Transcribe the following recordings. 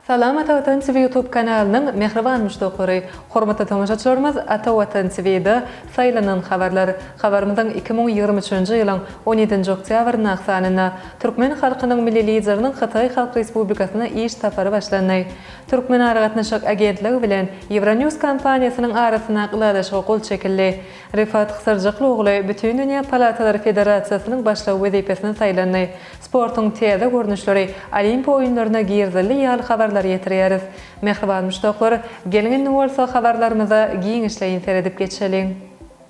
Salam Ata Watan TV YouTube kanalynyň mähriban muşdaklary! Hormatly tomaşaçylarymyz Ata Watan TV-de saýlanan habarlar. Habarymyzyň 2023-nji ýylyň on ýedinji oktýabryndaky sanynda Türkmen halkynyň Milli Lideriniň Hytaý Halk Respublikasyna iş sapary başlandy. Türkmenaragatnaşyk agentligi bilen Euronews kompaniýasynyň arasyndaky ylalaşyga gol çekildi. Rifat Hysarjykly ogly Bütindünýä Palatalar Federasiýasynyň başlygy wezipesine saýlandy. Sportuň täze görnüşleri Olimpiýa oýunlaryna girizildi ýaly habarlary ýetirýäris. Mähriban muşdaklar, geliň indi bolsa habarlarymyza giňişleýin seredip geçeliň.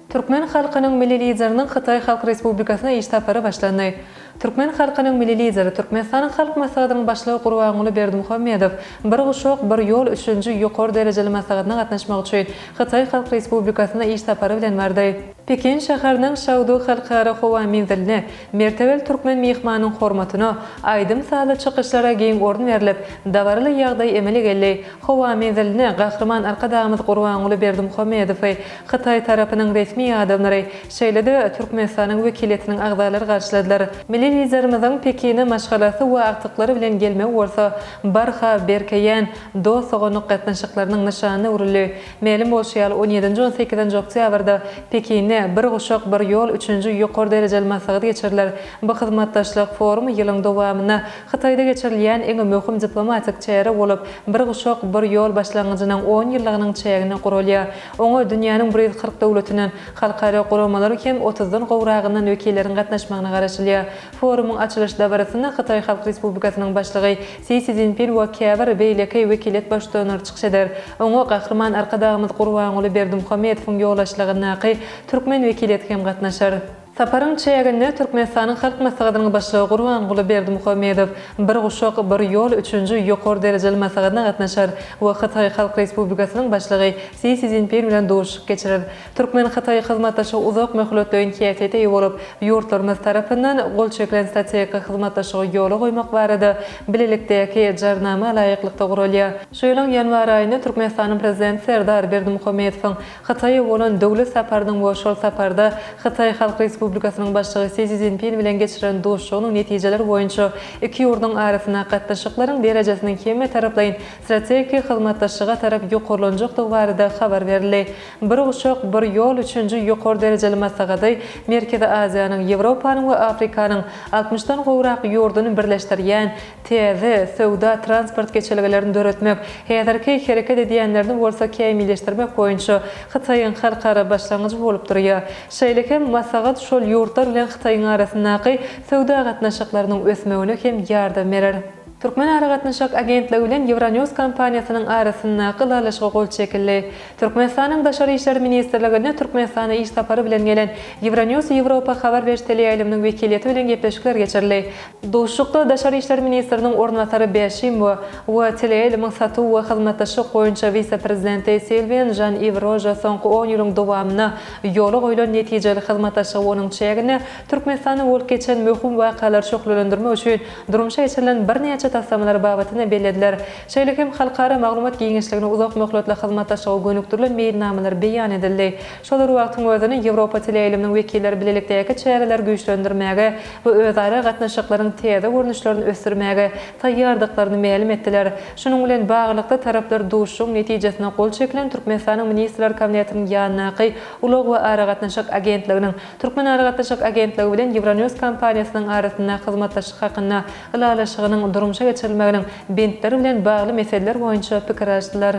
Türkmen halkynyň Milli Lideriniň Hytaý Halk Respublikasyna iş sapary başlandy. Türkmen halkynyň Milli Lideri, Türkmenistanyň Halk Maslahatynyň Başlygy Gurbanguly Berdimuhamedow Bir guşak, bir ýol üçünji ýokary derejeli maslahatyna gatnaşmak üçin Hytaý Halk Respublikasyna iş sapary bilen bardy. Pekin şäheriniň Şaudu halkara howa menziline mertebeli türkmen myhmanyň hormatyna aýdym-sazly çykyşlara giň orun berlip, dabaraly ýagdaý emele geldi. Howa menziline Gahryman Arkadagymyz Gurbanguly Berdimuhamedowy Hytaý tarapynyň resmi adamlary, şeýle-de Türkmenistanyň wekiliýetiniň agzalary garşyladylar. Milli Liderimiziň Pekine maşgalasy we agtyklary bilen gelmegi bolsa barha berkeýän dost-doganlyk gatnaşyklarynyň nyşanyna öwrüldi. Mälim bolşy ýaly, on ýedinji-on sekizinji oktýabrda Pekinde Bir guşak, bir ýol üçünji ýokary derejeli maslahat geçiriler. Bu hyzmatdaşlyk forumy ýylyň dowamynda Hytaýda geçirilýän iň möhüm diplomatik çäre bolup, Bir guşak, bir ýol başlangyjynyň on ýyllygynyň çäginde guralýar. Oňa dünýäniň 140 döwletinden, halkara guramalaryň hem otuzdan gowragyndan wekilleriň gatnaşmagyna garaşylýar. Forumyň açylyş dabarasynda Hytaý Halk Respublikasynyň Başlygy Si Szinpin we käbir beýleki wekiliýet baştutanlary çykyş eder. Oňa Gahryman Arkadagymyz Gurbanguly Berdimuhamedowyň ýolbaşçylygyndaky türkmen wekiliýeti hem gatnaşar. Saparyň çäginde Türkmenistanyň Halk Maslahatynyň Başlygy Gurbanguly Berdimuhamedow Bir guşak, bir ýol üçünji ýokary derejeli maslahatyna gatnaşar we Hytaý Halk Respublikasynyň Başlygy Si Szinpin bilen duşuşyk geçirer. Türkmen-hytaý hyzmatdaşlygy uzak möhletleýin häsiýete eýe bolup, ýurtlarymyz tarapyndan gol çekilen strategik hyzmatdaşlygy ýola goýmak barada bilelikdäki Jarnama laýyklykda guralýar. Şu ýylyň ýanwar aýynda Türkmenistanyň Prezidenti Serdar Berdimuhamedowyň Hytaýa bolan döwlet saparynyň we şol saparda Hytaý Halk Respublikasynyň Başlygy Si Szinpin bilen geçiren duşuşygynyň netijeleri boýunça iki ýurduň arasyndaky gatnaşyklaryň derejesiniň hemmetaraplaýyn strategik hyzmatdaşlyga tarap ýokarlanjakdygy barada habar berildi. Bir guşak, bir ýol üçünji ýokary derejeli maslahaty Merkezi Aziýanyň, Ýewropanyň we Afrikanyň altmyşdan gowrak ýurduny birleşdirýän täze söwda-transport geçelgelerini döretmek, häzirki hereket edýänlerini bolsa kämilleşdirmek boýunça Hytaýyň halkara başlangyjy bolup durýar. Şeýle hem maslahat şol ýurtlar bilen Hytaýyň arasyndaky söwda gatnaşyklarynyň ösmegine hem ýardam berer. Türkmenaragatnaşyk agentligi bilen Euronews kompaniýasynyň arasyndaky ylalaşyga gol çekildi. Türkmenistanyň Daşary işler ministrliginde Türkmenistana iş sapary bilen gelen Euronews Ýewropa habar beriş teleýaýlymynyň wekiliýeti bilen gepleşikler geçirildi. Duşuşykda Daşary işler ministriniň orunbasary Bäşimowa we teleýaýlymyň satuw we hyzmatdaşlyk boýunça wise-prezidenti Silwian Žan-Iw Roža soňky on ýylyň dowamynda ýola goýlan netijeli hyzmatdaşlygy we onuň çäginde Türkmenistanda bolup geçen möhüm wakalary şöhlelendirmek üçin durmuşa geçirilen birnäçe taslamalar babatynda bellediler. Şeýle hem halkara maglumat giňişligine uzak möhletli hyzmatdaşlyga gönükdirilen meýilnamalar beýan edildi. Şol bir wagtyň özünde Ýewropa teleýaýlymynyň wekilleri bilelikdäki çäreleri güýçlendirmäge we özara gatnaşyklaryň täze görnüşlerini ösdürmäge taýýardyklaryny mälim etdiler. Şunuň bilen baglylykda, taraplar duşuşygyň netijesinde gol çekilen Türkmenistanyň Ministrler Kabinetiniň ýanyndaky Ulag we aragatnaşyk agentliginiň Türkmenaragatnaşyk agentligi bilen Euronews kompaniýasynyň arasyndaky hyzmatdaşlyk hakynda Ylalaşygynyň durmuşa geçirilmeginiň bentleri bilen bagly meseleler boýunça pikir alyşdylar.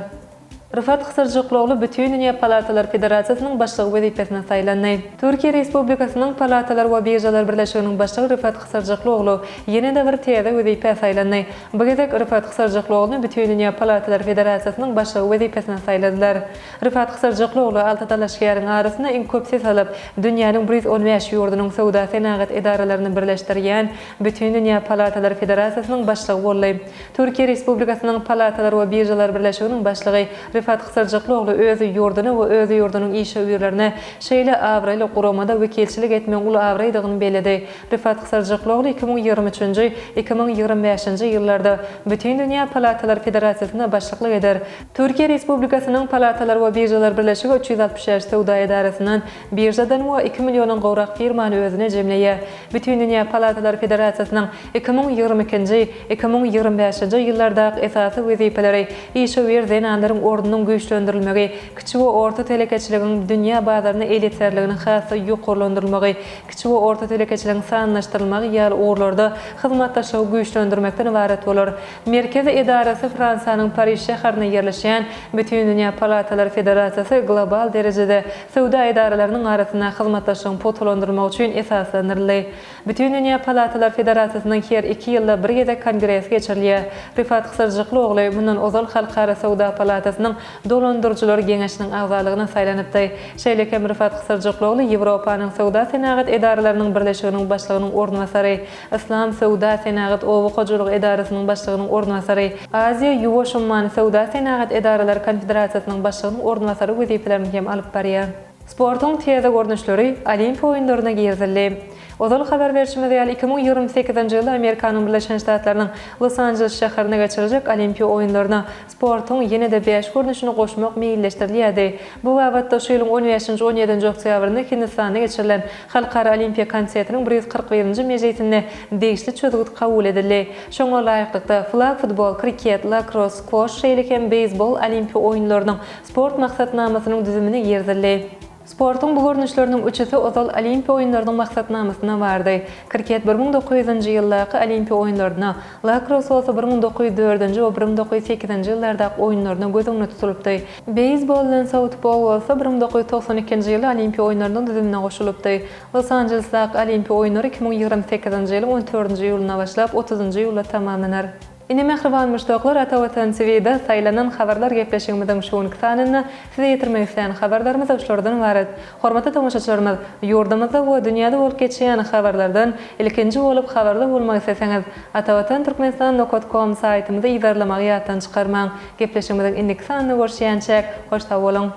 Rifat Hysyrjyklogly Bütindünýä palatalar federasiýasynyň başlygy wezipesine saýlandy. Türkiýe Respublikasynyň Palatalar we biržalar birleşiginiň başlygy Rifat Hysyrjykloglu ýene-de bir täze wezipä saýlandy. Bu gezek Rifat Hysyrjyklogluny Bütindünýä palatalar federasiýasynyň başlygy wezipesine saýladylar. Rifat Hysyrjykloglu alty dalaşgäriň arasynda iň köp ses alyp, dünýäniň 115 ýurdunyň söwda-senagat edaralaryny birleşdirýän Bütindünýä palatalar federasiýasynyň başlygy boldy. Türkiýe Respublikasynyň Palatalar we biržalar birleşiginiň başlygy. Rifat Gysarjyklyogly öz ýurduna we öz ýurdunyň işewürlerine şeýle abraýly guramada wekilçilik etmegiň uly abraýdygyny belledi. Rifat Gysarjyklyogly 2023-nji, 2025-nji ýyllarda Bütindünýä palatalar federasiýasyna başlyklyk eder. Türkiýe Respublikasynyň Palatalar we biržalar birleşigi 365 söwda edarasyndan, biržadan we iki milliondan gowrak firmany özüne jemleýär. Bütindünýä palatalar federasiýasynyň 2022-nji, 2025-nji ýyllardaky esasy wezipeleri işewür zenanlaryň ornunyň güýçlendirilmegi, kiçi we orta telekeçiligiň dünýä bazaryna elýeterliginiň has-da ýokarlandyrylmagy, kiçi we orta telekeçiligiň sanlaşdyrylmagy ýaly ugurlarda hyzmatdaşlygy güýçlendirmekden ybarat bolar. Merkezi edarasy Fransiýanyň Pariž şäherinde ýerleşýän Bütindünýä palatalar federasiýasy global derejede söwda edaralarynyň arasynda hyzmatdaşlygyň pugtalandyrylmagy üçin esaslandyryldy. Bütindünýä palatalar federasiýasynyň her iki ýylda bir gezek kongresi geçirilýär. Rifat Gysarjyklyogly mundan ozal Halkara söwda palatasynyň Dolandyryjylar geňeşiniň agzalygyna saýlanypdy. Şeýle hem Rifat Gysarjyklyogly Ýewropanyň Söwda-senagat edaralarynyň birleşiginiň başlygynyň orunbasary, Yslam söwda-senagat oba hojalygy edarasynyň başlygynyň orunbasary, Aziýa Ýuwaş ummany söwda-senagat edaralary konfederasiýasynyň başlygynyň orunbasary wezipelerini hem alyp barýar. Sportuň täze görnüşleri Olimpiýa oýunlaryna girizildi. Ozal habar berşimiz ýaly, 2028-nji ýylda Amerikanyň Birleşen Ştatlarynyň Los-Anjeles şäherinde geçiriljek Olimpiýa oýunlaryna Sportuň ýene-de bäş görnüşini goşmak meýilleşdirilýärdi. Bu babatda şu ýylyň on bäşinji, on ýedinji oktýabrynda Hindistanda geçirilen Halkara Olimpiýa komitetiniň bir 141-nji mejlisinde degişli çözgüt kabul edildi. Şoňa laýyklykda, flag futbol, kriket, lakros, skwoş, şeýle hem beýsbol Olimpiýa oýunlarynyň sport maksatnamasynyň düzümine girizildi. Sportuň bu görnüşleriniň üçüsi ozal Olimpiýa oýunlarynyň maksatnamasynda bardy. Kriket bir 1900-nji ýyldaky Olimpiýa oýunlarynda, lakros bolsa bir 1904-nji we bir 1908-nji ýyllardaky oýunlaryna göz öňünde tutulypdy. Beýsbol bilen softbol bolsa bir 1992-nji ýylda Olimpiýa oýunlarynyň düzümine goşulypdy. Los-Anjelesdaky Olimpiýa oýunlary 2028-nji ýylyň on dördünji iýulynda başlap, otuzynjy iýulda tamamlanar. Ine mähriban muşdaklar Ata Watan TVda saýlanan habarlar gepleşigimiziň şu günki sanynda size ýetirmek islän habarlarymyz şulardan ybarat. Hormatly tomaşaçylarymyz, ýurdumyzda we dünýäde bolup geçýän habarlardan ilkinji bolup habarly bolmak isleseňiz, Atavatan Türkmenistan nokat kom saýtymyzy yzarlamagy ýatdan çykarmaň. Gepleşigimiziň indiki sanynda görüşýänçäk, hoş sag boluň!